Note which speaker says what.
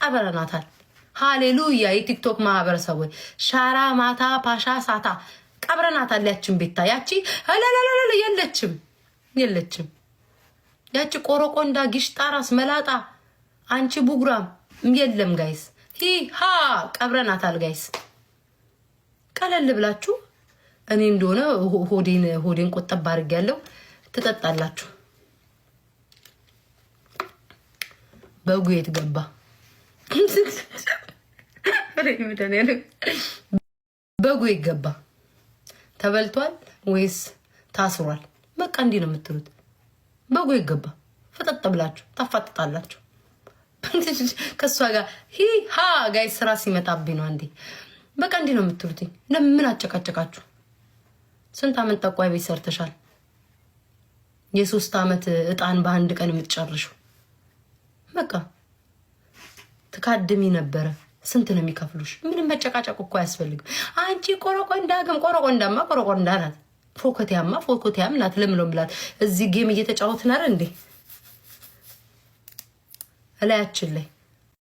Speaker 1: ቀብረናታል። ሃሌሉያ! የቲክቶክ ማህበረሰብ ወይ ሻራ ማታ ፓሻ ሳታ ቀብረናታል። ያችን ቤታ ያቺ ላላላላ የለችም፣ የለችም። ያቺ ቆረቆንዳ ጊሽጣ ራስ መላጣ አንቺ ቡጉራም የለም guys፣ ሂ ሃ ቀብረናታል guys። ቀለል ብላችሁ እኔ እንደሆነ ሆዴን ሆዴን ቆጠብ አድርጌያለሁ። ትጠጣላችሁ። በጉ የት ገባ? በጉ የት ገባ? ተበልቷል ወይስ ታስሯል? በቃ እንዲህ ነው የምትሉት። በጉ የት ገባ? ፈጠጥ ብላችሁ ታፋጥጣላችሁ። ከእሷ ጋር ሂ ሃ guys ስራ ሲመጣብኝ ነው አንዴ። በቃ እንዲህ ነው የምትሉትኝ። ለምን አጨቃጨቃችሁ? ስንት አመት ጠቋይ ቤት ሰርተሻል? የ3 ዓመት እጣን በአንድ ቀን የምትጨርሹ በቃ ትካድሚ ነበረ። ስንት ነው የሚከፍሉሽ? ምንም መጨቃጨቅ እኮ አያስፈልግም። አንቺ ቆረቆንዳ ግን ቆረቆንዳማ ቆረቆንዳ ናት። ፎከቲያማ ፎከቲያም ናት። ለምሎ ብላት እዚህ game እየተጫወትን አይደል እንዴ? እላያችን ላይ